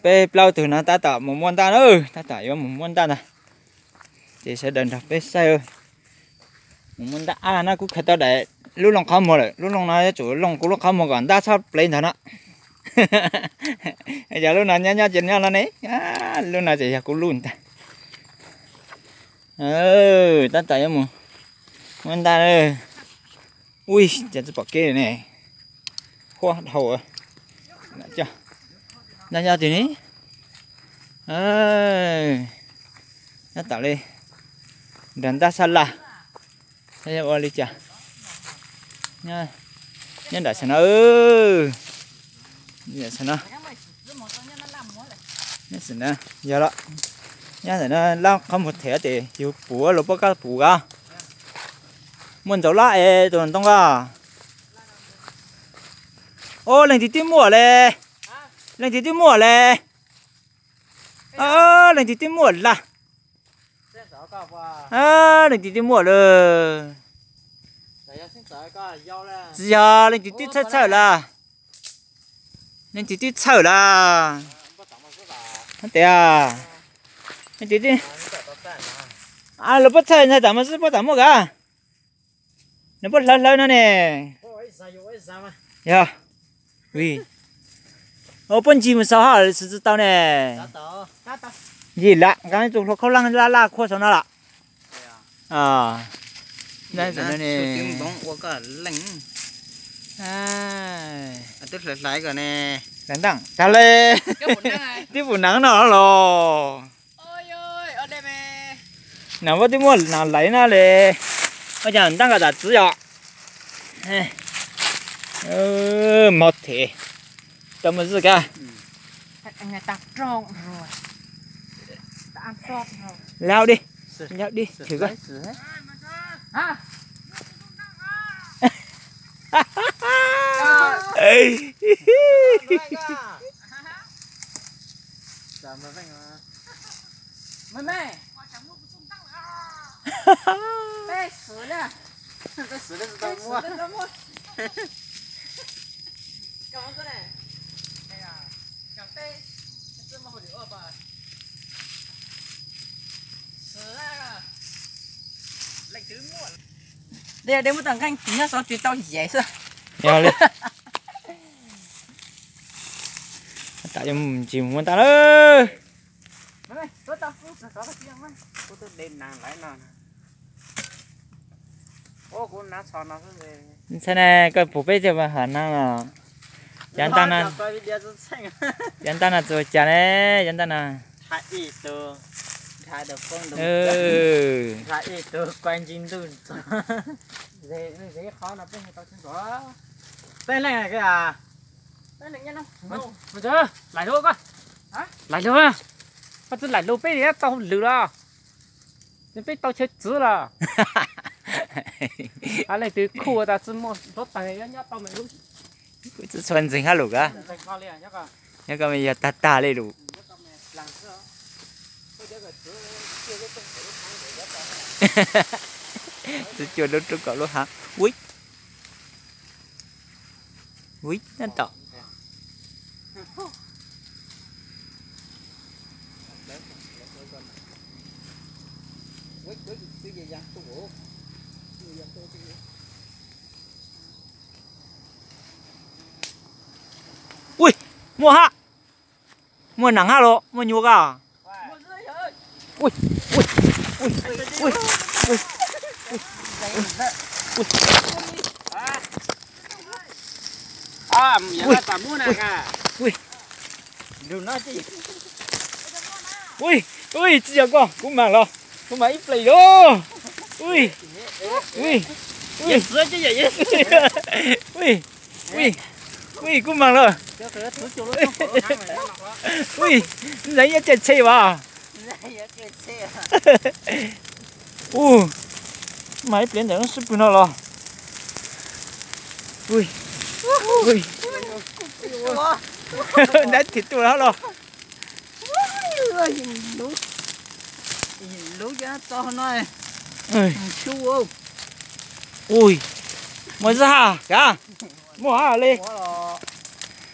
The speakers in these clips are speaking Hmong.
Peb plaub tug no tab tom mus muab ntaj na, tab tom yuav mus muab ntaj ntag. Ces sawv daws nrog peb saib. Mus muab ntaj a na, kuv khaws tau daim lub looj qhov muag lawm, lub looj no yuav tsum looj kuv lub qhov muag kom ntaj txhob plev ntag no. Yog lub no nyob nyob ces nyob no ne, lub no ces yog kuv lub ntag. Tab tom yuav mus muab ntaj. Ui, cas tsis pom kev ne. Huab dhau. Nyob nyob twg ne? Nyob tom li nrog ntaj sab laj, saib yuav ua li cas. Nyob nram sab no, nyob sab no. Yog los, nyob ntawm no laj qhov muag them ces yus puv los puab kab puv kab. Muaj ntsaum laj es tus ntoo koj. Ob, leej twg twb muaj le. Leej twg twb muaj le. Leej twg twb muaj laj. Leej twg twb muaj lawm. Tsis yog, leej twg twb txhawj txhawj lawm. Leej twg twb txhawj lawm. Hab tias, leej twg twb, los puab txhawj ntxhais tam mas xwb puab tam muaj kab. Nws puab hlawv hlawv no ne. Yog, puab ncig mus xaus hab xwb tsis tau ne. Ncig lam nqa tus hluas khaub laj laj laj khuab saum no lawm. Hlais ntaj tag le, twb pum neev no los. Nas puab twb muaj nas laiv no le. Ua cas ntaj nqa tam txwv yom. Mog them, tau muaj zwj kab. Lau di, lau di, chwv koj. Dej muab tau nqeeb nyob saud tsis tau yem xwb. Yog li. Tab tom yuav mus ntsis mus muab ntaj lawm. Ntxhais ne, koj pum peb cov hav neeg los? Yav ntaj no, yav ntaj no txus cas ne, yav ntaj no. Peb leej, laim lug, laim lug, koj tsis laim lug, peb tau hauj lwm los, peb tau chaw txwv los. Leej twg khuj tas tsis muaj hluav taws nyob tau me lub. Kuv tsis txhua ntseeg hab lus kab. Nyob koj me yog tag tag li lus. Tsis cuag lub roob kaum lub haav. Ui, ui, tab tom. Ui, muaj hab. Muaj neeg hab los muaj nyuag kab. Ui, ui, ui, ui, ui, ui, ui, ui, ui, tsis yog koj, kuv mam los, kuv mam ib pliag los. Ui, ui, ui, ui, ui, kuv mam los. Ui, ntxeev yuav tse tse vas. Ua, mas ib pliag ntawm lub sib pwg no los. Ui, ui, ntab thim tuaj los los. Ui, muaj zaj hab, muaj hab li.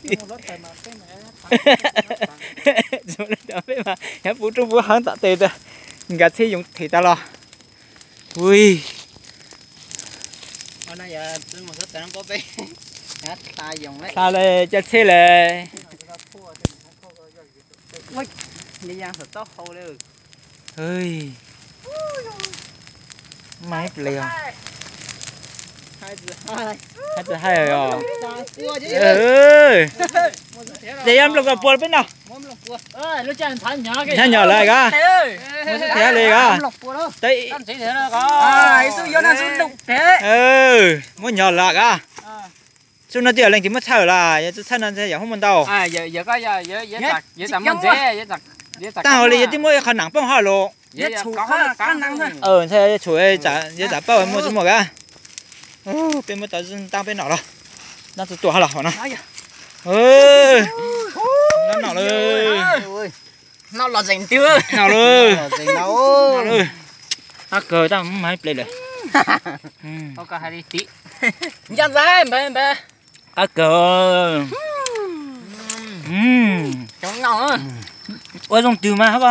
Peb mas yog pub rooj pub hav tom tes tas, nkag txhib yoov them tas los. Ui, tha le cov txhib le. Mas ib pliag, hais tsis hais os. Ces yog nplooj koj pua peb no. Nyob nyom lawm koj. Thiab li koj. Muab nyom lawm koj. Xub no twb yog leej twg muab txhawj las, yog tsis txhawj no yog hub muaj ntau. Tag hauv li yog twb muab qhov nam poob hauv los. Ntshai yuav tsum, yuav tsam pab muaj tsis muaj koj. Peb muab tau zib ntab peb nom los. Ntab txhua tua hauv los hauv no. Ntab nom lawm. Nom lawm. Qab kawg, tab mas ib pliag lawm. Qab kawg. Ua zoo twg mas hab.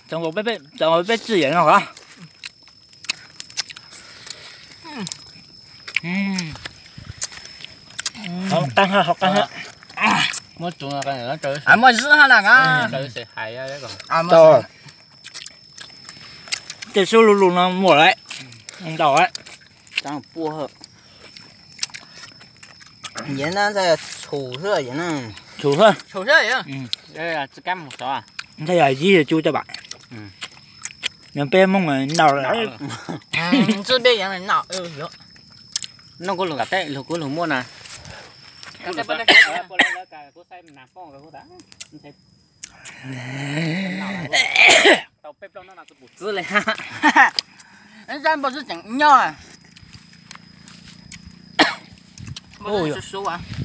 Txaus peb txij yam no. Muaj zib hab las. Tej xub lug lug no muaj lawm. Ntau lawm. Tshum xwb. Ntshai yog zib cub coj pam. Yog peb Hmoob ntau lawm. Noj kuv lug kam teb lug kuv lug muaj na. Tau peb plaub hnub no tsis pum xwb li. Zab npau xwb tseem nyob.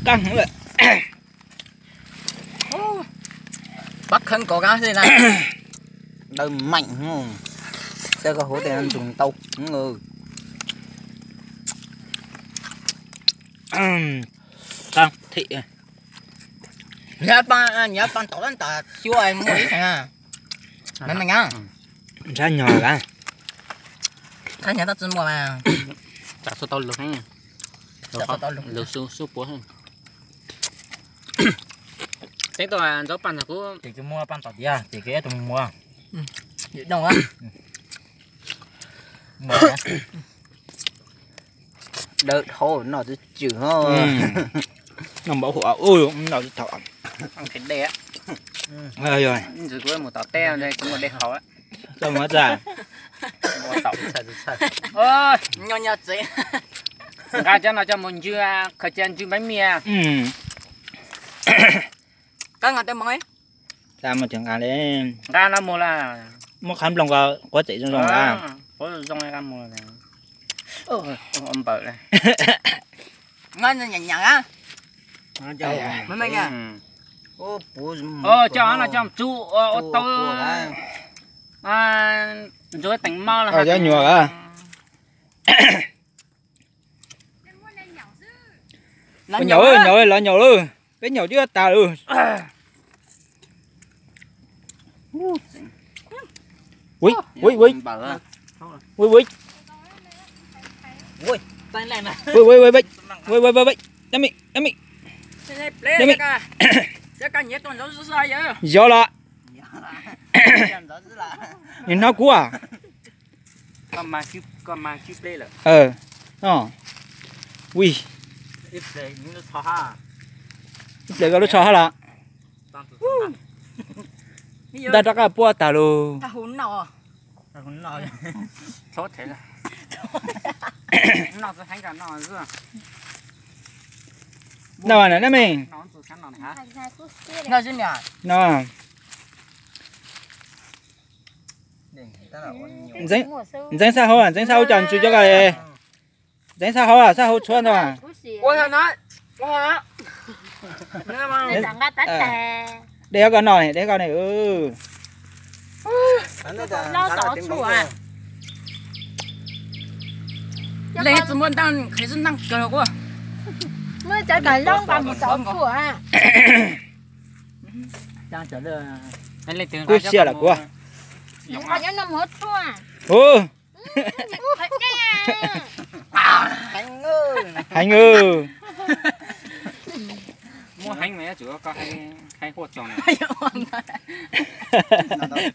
Qab heev lawm. Pab khawb nkaus kab xwb na. Daw meem, saib koj huv tej no ntsug ntau. Nyob pab tom tab tom xyuas muaj ib xeem na. Meem meem na. Ntshaib nyog lawm. Ntshaib nyog tab tsis muaj mas. Tsam txhua tau lug, lug xub puav. Teb tuaj ntxauv paj ntxog kuv. Ces kws muab paj tom tiag ces kws ib tug muag. Dawb dhau noj tsis tswm. Noj npaum huv ua noj tsis tau. Ntshe kuv mus tom teb kuv muaj dej haus. Nyob nyob tsev. Nqa cov no coj mus ntsw, khaws cia ntsw npaib mias. Kab nqa tej mov. Nqa no mus las. Muab qhov nplooj ko quav txem zoo zoo las. Quav zoo zoo. Npawm. Coj no coj tsu ua tau. Ntxuav teem mov los cov nyuam. Nyaum, nyaum, los nyaum lawm, peb nyaum twb tag lawm. Ui, ui, ui. Ui, ui. Ui, ui, ui, ui. Dab mi, dab mi. Dab mi. Yog los. Nws hnov kuv as. Ui, ib pliag koj lub tsho hab los. Ntaj rov qab puab tag lug. No na, na me. No. Ntxeev xab hauv, ntxeev xab hauv cov ntsws cov ko. Ntxeev xab hauv, xab hauv tshuab ntag. Dej koj noj ne, dej koj ne. Leej twg muaj ntaj qhiv xwb ntaj kawg kuv. Muab cov kawg loob nqa mus txov tshuaj. Kub siab lawm kuv. Huv. Heev.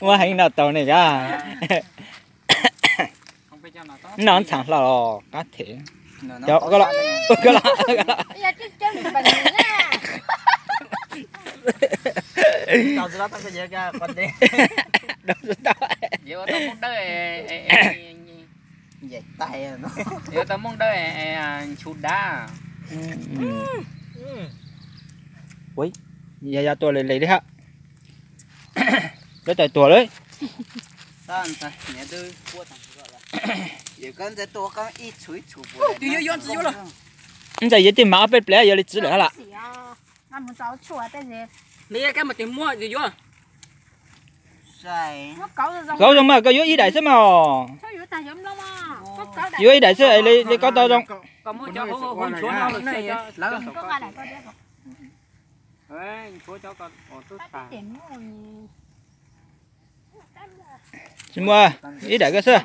Muaj heev no taug ne yog. Noj ntxham hlo los qab them. Yuav tau Hmoob Dawb, nchu dab. Yog yog tua le le li hab. Lawv tawm tuag lawm. Ntxawm yog tig mas ob peb plev yog li txiv lawm hab lam. Kauv zoo mas koj yuav ib daim xwb mas. Yuav ib daim xwb li kauv tau zoo. Tsis muaj, ib daim koj xwb.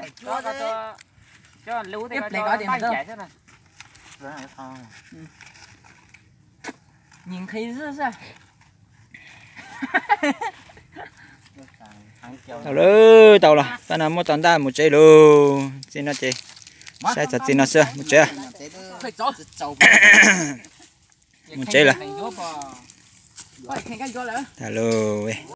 Tau lawm, tau los, tab no muab tau ntaj mus tsev lawm. Txij no ces saib txog txij no xwb, mus tsev. Mus tsev lawm. Tau lawm.